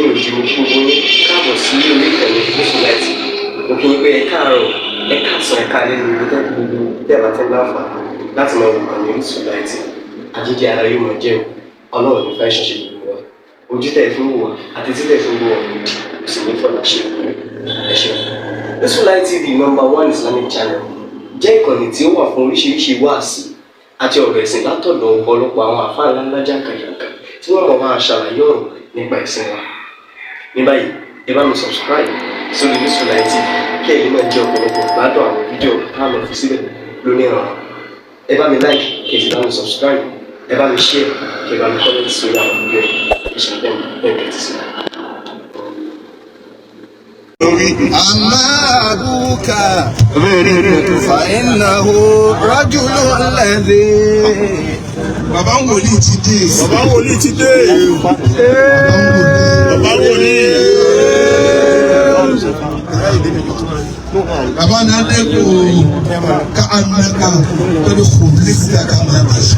Ẹ̀yin òjì, mo kí gbogbo yín káàbọ̀ sí orí ìkànnì Orísun Light. Mo kí yín pé ẹ káàárọ̀, ẹ káàsán, ẹ káalẹ́ ní gbogbo gbogbo tẹ́ ẹ bá ti ń láǹfààní láti máa wò ìkànnì Orísun Light. Àjíjẹ ara yóò máa jẹun. Ọlọ́run ní fẹ́ ṣẹṣẹ gbogbo wa. Ojú tẹ̀ fún wò wá àti títẹ̀ fún wò wá òdì kò sì ní fọlá ṣe. Ẹ ṣeun. Orísun Light TV, number one Islamic channel, jẹ́ ìkànnì tí ó wà fún oríṣiríṣi wáàsí àti ọ̀rọ̀ ẹ̀sìn látọ̀dọ̀ ọ̀pọ̀lọpọ̀ àwọn àfáà ńláńlá jàǹkàjàǹkà tí wọ́n mọ̀ máa ṣàlàyé ọ̀rọ̀ nípa ẹ̀sìn wa. Ní báyìí, ẹ bá mi subscribe sórí Orísun Light TV kí ẹ̀yin náà jẹ́ ọ̀pọ̀lọpọ̀ gbádùn àwọn fídíò tá a lọ fi síbẹ̀ lónìí ọ̀rọ̀. Ẹ bá mi like, kí ẹ sì bá mi subscribe, ẹ bá mi share, kí ẹ bá mi comment sórí àwọn fídíò yìí. Ẹ ṣe bẹ́ẹ̀ bẹ́ẹ̀ tẹ́tí sí. أما أبوك فإنه رجل الذي Bàbá ń wòlíì ti dé. Bàbá wòlíì ti dé. Bàbá wòlíì. Bàbá náà dẹ́kun ká anaka pẹ̀lú kòlíkìtà ká máa bá ṣe.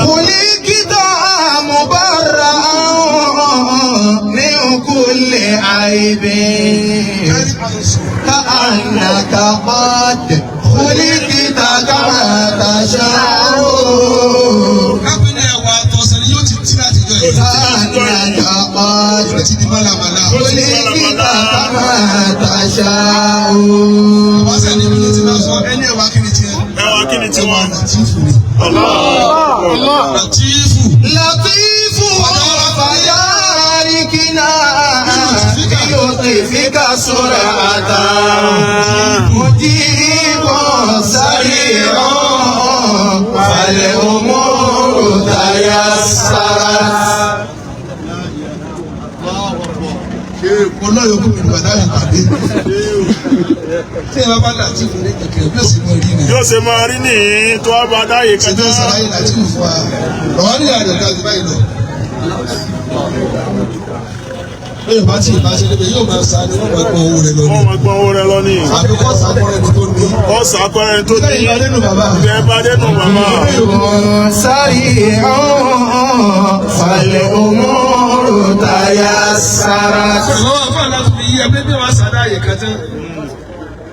خلقت مبرأ من كل عيب كأنك قد خلقت كما تشاء. Kápẹ́lẹ́ ẹ̀wà àtọ̀sẹ̀ ni yóò ti tí láti jọ yìí. كأنك قد Yóò ti di málàmálà. خلقت كما تشاء. Bàbá sẹ́ni ibi tí máa sọ ẹni ẹ̀wà kí ni tiẹ̀? Ẹwà kí ni Ẹ̀wà tiwọn? Làtífù ni. Làtífù. لطيف فياركنا بلطفك سرعة مجيب سريع فالأمور تيسرت. Olóyè kò ní bàtà yìí pàdé. Tí ẹ bá bá Làtífù ní kẹ̀kẹ́ bí ó sì mọ rí ni. Yóò ṣe máa rí nìyí tó a bá dáyé Ṣé tó kẹta. ṣàlàyé Làtífù fún wa? Bàbá ní àdó ká ju báyìí lọ. Bẹ́ẹ̀ bá tí ì bá ṣe débẹ̀ yóò máa sa ni wọ́n máa gbọ́n owó rẹ̀ lọ ni. Wọ́n máa gbọ́n owó rẹ lọ ní. Àbíkọ́ sàkọ́rẹ́ ni tó ní. Ọ̀sà akọrin tó ní. Lẹ́yìn ìbá dénú bàbá. Ìgbẹ́ bá dénú bàbá. سريع فالأمور تيسرت. Àwọn afáà láti fi yí ẹgbẹ́ bí wọ́n sàdá àyè kan tán.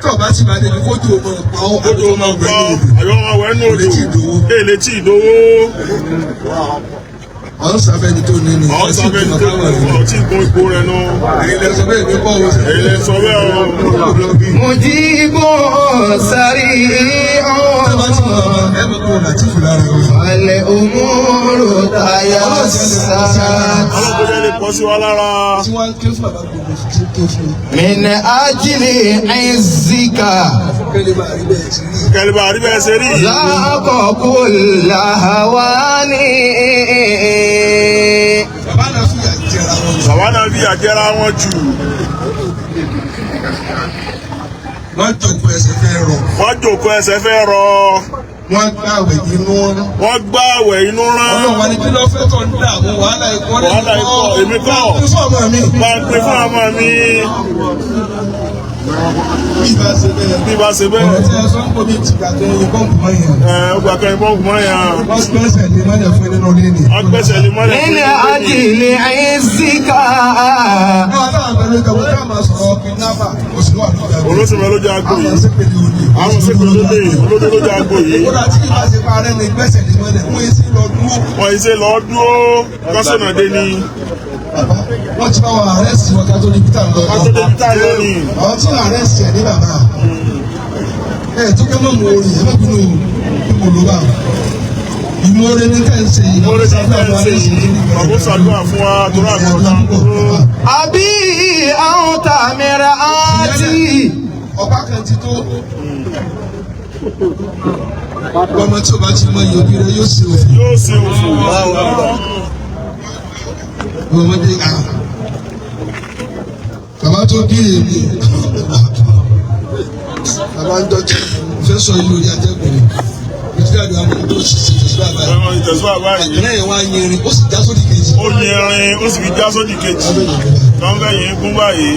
Tí ọba ti bá débi kójú o máa pa ọ́ Ojú ọmọ gbọ́. Àbí wọ́n máa wẹ̀ nú odò. Létí ìdòwó. Èlé tí ìdówó. Ọ̀n sábẹ́ ni tó ní ni. Ọ̀sà sábẹ́ ní tó ní. Ọtí gun ipò rẹ̀ nù. Èyí lẹ sọ bẹ́ẹ̀ mi kọ́ o. Èyí lẹ sọ bẹ́ẹ̀ o. مجيب سريع Ẹ bá ti mọ̀ ẹ mọ̀ kó Làtífù lára wọn. فالأمور تيسرت. Ọlọ́kùnrin lè pọ̀ sí wa lára. Tí wọ́n ń ké fún bàbá gbogbo tí ń ké fún. من أجل عزك Kẹ́lẹ́ bá rí bẹ́ẹ̀ ti rí. Kẹ̀lẹ́bà rí bẹ́ẹ̀ ṣe rí. ذاق كل هوان. Bàbá náà fìyà jẹra wọn. Bàbá náà fi àjẹrà wọn jù. Wọ́n jòkó ẹsẹ̀ fẹ́ rọ̀. Wọ́n jòkó ẹsẹ̀ fẹ́ rọ. Wọ́n gbàwẹ̀ inú rán. Wọ́n gbá àwẹ̀ inú rán. Ọlọ́run wa ni kí ló fẹ́ tọ̀ ń dààmú wàhálà ikọ̀ rẹ̀. Wàhálà ikọ̀, èmi kọ́. Bá a fún ọmọ mi. Bá ń pè fún ọmọ mi. Bí bá ṣe bẹ́ẹ̀. Bí bá ṣe bẹ́ẹ̀. Ọ̀rọ̀ tí a sọ ń kó bí tìgbà tó ń pọ́ǹpù mọ́ yẹn. Ẹ ó gbà kẹrin bọ́ǹkù mọ́ yẹn. Wọ́n gbẹ́sẹ̀ lé mọ́lẹ̀ fún nínú ilé ni. Wọ́n gbẹ́sẹ̀ lé mọ́lẹ̀ من أجل عزك. Àwọn táwọn pẹ̀lú ìjọba tá a máa sọ̀rọ̀ kidnapper oṣù wà lójú àgbo. Olóṣèlú lójú agbo Àwọn yìí. sépèlè olè. Àwọn sépèlè olè olójú lójú agbo yìí. Kódà tí ìbá ṣe parẹ́ ni gbẹ́sẹ̀ lé mọ́lẹ̀ wọ́n yé sí lọ dúró. Wọ́n yìí ṣe lọ dúró kọ́sọ̀nà dé ni. Bàbá wọ́n ti bá wa àrẹ́sì wọn ká tó ní Peter lọ. Wọ́n tó débi tá a lọ ni. Àwọn tí àrẹ́sì ẹ̀ ní bàbá. Ẹ tó kẹ́ mọ̀ mọ̀ orin ẹ̀ má bínú o bí mo lò bá. Ìmọ̀ọ́rẹ́ ní ká ń ṣe yìí. Mo lè ṣe fẹ́ ṣe yìí. Bàbá ṣàdúrà fún wa tó rà kọ́ tá a dúró. أبي أنت مرآتي. Ọba kan ti tó. Ọmọ tí o bá ti mọ iye òbí rẹ yóò ṣe òfin. Yóò ṣe òfò. Ọmọdé à. Bàbá tó bí èmi. Bàbá ń dọ́jú. Fẹ́ sọ ìlú orí atẹ́gùn ni. Ìdílé àdúrà mọ̀ tó ṣe ṣe tẹ̀síwá báyìí. Ẹ̀wọ̀n ìtẹ̀síwá báyìí. Àgbẹ̀rẹ̀ yẹn wá yẹrin, ó sì já sódì kejì. Ó yẹrin ó sì fi já sódì kejì. Tọ́ńfẹ́ yìí gún báyìí.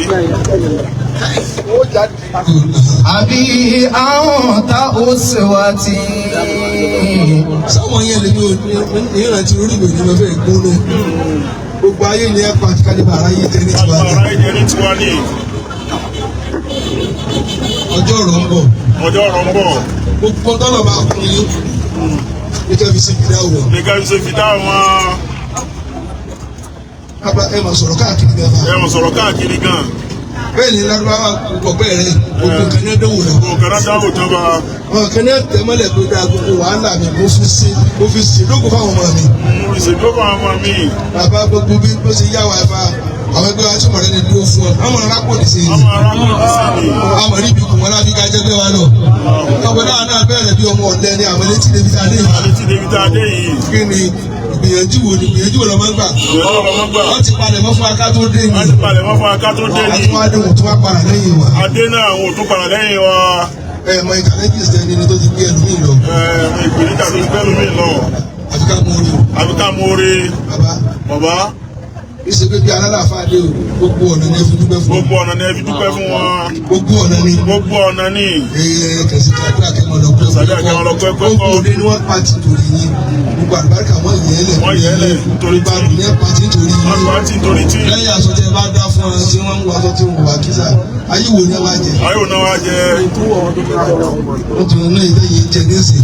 أبي أنت أسوتي. Sáwọn yẹn lè ní ìrántí orí ìwé ni mo fẹ́ gbóná. Gbogbo ayé ni ẹ pa àti kálíbà aráyé jẹ ní tiwa Kálíbà ni. aráyé jẹ ní tiwa ni. Ọjọ́ ọ̀rọ̀ ń bọ̀. Ọjọ́ ọ̀rọ̀ ń bọ̀. Gbogbo tọ́lọ̀ bá kún yín ní kẹ́ fi ṣe ìdá wọn. Ní ká fi ṣe fìdá wọn. Kábà ẹ máa sọ̀rọ̀ káàkiri gan fa. Ẹ mọ̀ sọ̀rọ̀ káàkiri gan. Bẹ́ẹ̀ ni Lárúbáwá gbọ̀gbẹ́ rẹ̀ gbogbo nǹkan ní ẹ̀dínwó rẹ̀. Gbogbo nǹkan náà dáwò tán bá. Àwọn kan ní ẹ̀tẹ̀mọ́lẹ̀ tó dáa gbogbo wàhálà mi mo fi ṣe mo fi ṣe lóko fáwọn ọmọ mi. Mo fi ṣèdúró fáwọn ọmọ mi. Bàbá gbogbo bí bó ṣe yá wa ẹ̀fà àwọn ẹgbẹ́ wa tí mọ̀rẹ́ ni dúró fún ọ. Àwọn arákò ní ṣe ni. Àwọn arákò ní ṣe ni. Àwọn rí ibi kù wọn láfi ká jẹ́ pé wa lọ. Ọ̀pẹ náà náà bẹ̀rẹ̀ bí ọmọ ọ̀lẹ ni àwọn létí débi tá a dé yìí. Létí débi tá a dé yìí. Kí ni ìgbìyànjú wo ni ìgbìyànjú wo lọ máa ń gbà? Ìgbìyànjú wo lọ máa ń gbà? Wọ́n ti palẹ̀ mọ́ fún aká tó dé ni. Wọ́n ti palẹ̀ mọ́ fún aká tó dé ni. Àti wọ́n á dé wọ́n tún wá padà lẹ́yìn wa. Adé náà àwọn ò tún padà lẹ́yìn wa. Ẹ mọ challenges ẹni ni tó ti gbé ẹlòmíì lọ. Ẹ mọ ìpèníjà tó ti gbé ẹlòmíì lọ. Àfi ká mọ orí o. Àfi ká mọ orí. Bàbá. Bàbá. Ìṣe pé bí alálàáfáà dé o, gbogbo ọ̀nà ni ẹ fi dúpẹ́ fún. Gbogbo ọ̀nà ni ẹ fi dúpẹ́ fún wọn. Gbogbo ọ̀nà ni. Gbogbo ọ̀nà ni. Ee kẹ̀sì kàdúrà kẹ́mọ̀ lọ pẹ́ Sàdúrà kẹ́mọ̀ lọ pẹ́ pẹ́ kọ́. Gbogbo òde ni wọ́n pa ti torí yín. Gbogbo àlùbáríkà wọ́n yẹ̀ ẹ́ lẹ̀. Wọ́n yẹ̀ ẹ́ lẹ̀ nítorí tí. Gbogbo àlùbáríkà pa ti torí yín. Wọ́n pa ti torí tí. Lẹ́yìn aṣọ tí ẹ bá dá fún ọ tí wọ́n ń wọ aṣọ tí wọ́n wà kísà, ayé wo ni ẹ wá jẹ? Ayé wo ni wọ́n á jẹ? Wọ́n ti ní ilé yìí jẹ nísìnyí.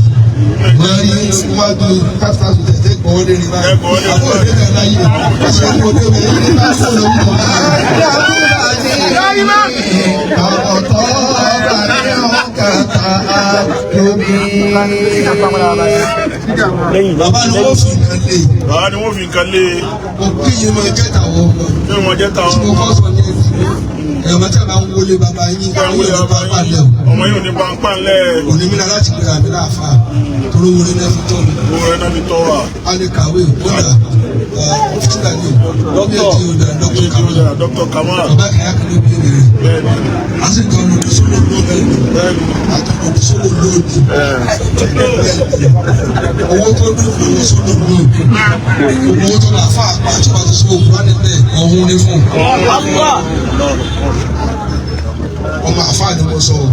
Wọ́n rí wájú káfíńtà tẹ̀tẹ̀ gbọ́ lé ní báyìí. Àbúrò dé náà láyé. Àṣẹ kò dé bẹ̀rẹ̀ ní bá kó lóun kọ́. Bàbá ni wọ́n fi nǹkan lé. Bàbá ni wọ́n fi nǹkan lé. Òkè yìí máa jẹ́ tàwọn ọmọ. Kí ni wọ́n jẹ́ tàwọn Tí mo kọ́ sọ ní ẹ̀sìn. Ẹ̀rọ tí a máa ń wọlé bàbá yín. Ọmọ yìí ò ní bá ń pa ńlẹ̀. Òní mi náà láti gbéra mi láàfà. Torí owó náà fi tọ́ mi. Owó náà fi tọ́ wa. A lè kàwé kódà mufti ni o. Dr. Kamal. Bàbá kàyà kan ló bí mi rẹ̀. Bẹ́ẹ̀ni. A sì jọ lòdì sólò lónìí. Bẹ́ẹ̀ni. A jọ lòdì sólò lónìí. Owó tó dùn fún owó sólò lónìí. Owó tó bá fà pa tí wàá ti sọ òkú wá nílẹ̀ ọ̀hún ní fún. Ọmọ àfáà ni mo sọ o.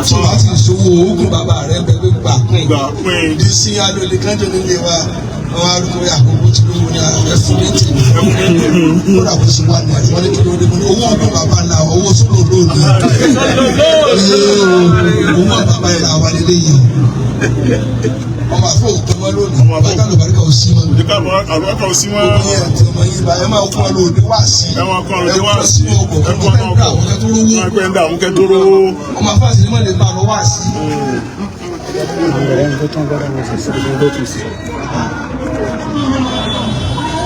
Tí wàá ti sowó oògùn bàbá rẹ̀ bẹ́ẹ̀ pé gbà pín. Gbà pín. Bí sí alóle kánjọ nílé wa, àwọn arúgbó àkókò tí ló wọ ní ẹfun ní tèmi. Kódà kó sì wà ní àná, wọ́n ní kí ló dé mo ní owó oògùn bàbá ńlá wa, owó sólò lónìí. Owó bàbá ńlá wa lélẹ́ yìí o. Ọmọ àfọ òkú ọmọ lónìí, bàtà lùbáríkà ò sí mọ́. Àlùbáríkà ò sí mọ́. Gbogbo yẹn àti ọmọ yín bá ẹ máa kún ọ lóde wá sí. Ẹ máa kún ọ lóde wá sí. Ẹ kún ọ sínú ọkọ̀ Ẹ kún ọ kẹ́ńdà àwọn kẹ́tọ́ rówó. Ẹ kún àwọn kẹ́tọ́ rówó. Ọmọ àfọ àti ìmọ̀ lè máa lọ wá sí.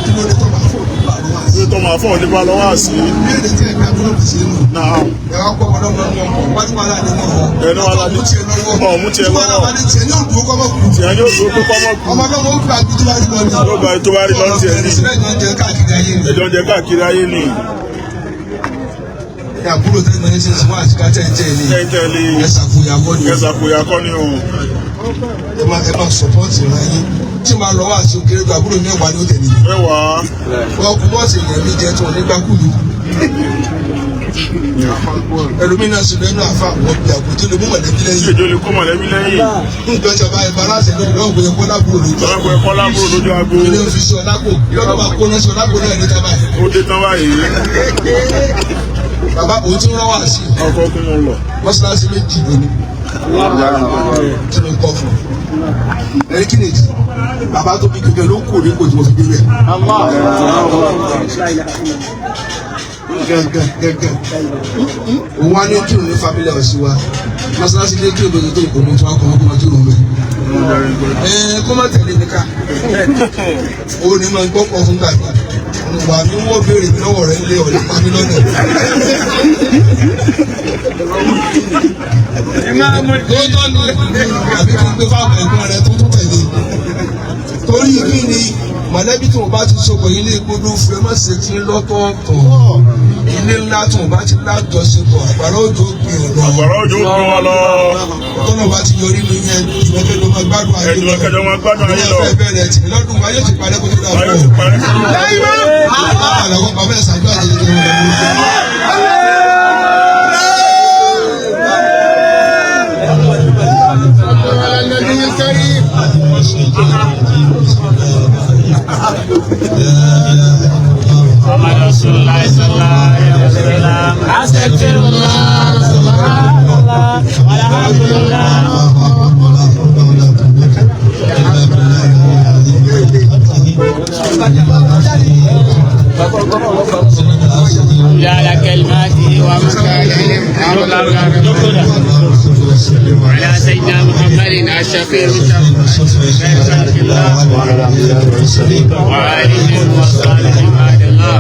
Kí ló dé tó máa fọ́ òní bá lọ wá sí? Ṣé tó máa fọ́ òní bá lọ wá sí? Bí èdè tí ẹ̀ka tó lòdì sí nù. Náà. Ẹ wá kọ́ ọmọdé ọmọ ọmọ wájú wàhálà ni wọ́n rọ̀. Ẹnu wàhálà ni Ọmú tiẹ̀ lọ́wọ́. Ọmú tiẹ̀ lọ́wọ́. Wàhálà ni tiẹ̀ ní òdùn kọ́ mọ́ kù. Tiẹ̀ yóò dúró pé kọ́ mọ́ kù. Ọmọ náà wọ́n gbà bí tó bá rí lọ ní. Yóò gba tó bá rí lọ tiẹ̀ ní. Ẹjọ́ ń jẹ káàkiri ayé ni. Ẹjọ́ ń jẹ káàkiri ayé ni. Ní àbúrò tẹ́lẹ̀ mọ́ ní ṣe wọ́n àti ká tẹ̀ ní. Tẹ́ntẹ́lé. Ẹ ṣàkóyàkọ́ ni. Ẹ ṣàkóyàkọ́ ni o. Ẹ máa sọpọ́ọ̀tì rẹ yín. Tí màá lọ wá sí òkèrè ju àbúrò mẹ́wàá ni ó tẹ̀lé mi. Mẹ́wàá. Wọ́n kú bọ́ọ̀sì èèyàn mi jẹ tí wọ́n ní gbákùlù. Ẹlòmíín náà sì lẹ́nu àfa àwọn bí àgùntí lè mú mọ̀lẹ́bí lẹ́yìn. Ṣèjọ lè kó mọ̀lẹ́bí lẹ́yìn. Nǹkan tí ọba ìbá láti ẹ̀dọ́ ìlú ọ̀gbìn ẹ̀kọ́ lábúrò lójú. Ọlọ́pàá ẹ̀kọ́ lábúrò lójú agbo. Ilé òfìsí ọ̀làkò lọ́dọ̀ máa kó náà sí ọ̀làkò náà ní tábà. Ó dé tán báyìí. Bàbá òun ti ń rán wá sí. Ọkọ̀ kún un lọ. Mọ́ṣáláṣí méjì lónìí. Tí mo kọ́ fún un. Ẹni kí ni ìdí? Bàbá tó bí gẹ́gẹ́ ló kù ní kò tí mo fi dé bẹ̀. Gẹ́gẹ́ gẹ́gẹ́. Òun wá ní kírun ní family house wa. Mọ́ṣáláṣí lé kírun lójú tó kò ní tí wọ́n kọ́ ọkọ̀ kírun bẹ̀. Ẹ kó má tẹ̀lé mi ká. Òun ni máa ń gbọ́kọ̀ fún gbàgbà. Wà mí wọ́n béèrè mi lọ́wọ́ rẹ̀ lé ọ̀lẹ́ pa mí lọ́nà. Lóòótọ́ ni àbí kí n gbé fáwọn ẹ̀gbọ́n rẹ̀ tó tún tẹ̀lé. Torí kí ni mọ̀lẹ́bí tí wọ́n bá ti sopọ̀ ilé gbódò fún ẹ má ṣe ti lọ́tọ̀ọ̀tọ̀. Ilé ńlá tí wọ́n bá ti lájọṣepọ̀ àgbàrá òjò gbé ọ lọ. Àgbàrá òjò gbé wọn lọ. Tọ́nà bá ti yọrí mi yẹn ìgbẹ́kẹ̀jọ máa gbádùn ayé lọ. Ẹ̀dùn máa gbádùn ayé lọ. Ìyá fẹ́ bẹ̀rẹ̀ tì mí lọ́dún ayé ti parẹ́ kó tó dà Ayé ti fún ọ. parẹ́ kó tó dà. Àlọ́ bàbá ẹ̀ ṣàdúrà jẹjẹrẹ wọn lọ. رسول الله صلى الله عليه وسلم. أستغفر الله، سبحان الله، والحمد لله. على كلماته ومكانه على سيدنا محمد الشفيع خير خلق الله وآله وصحبه عباد الله.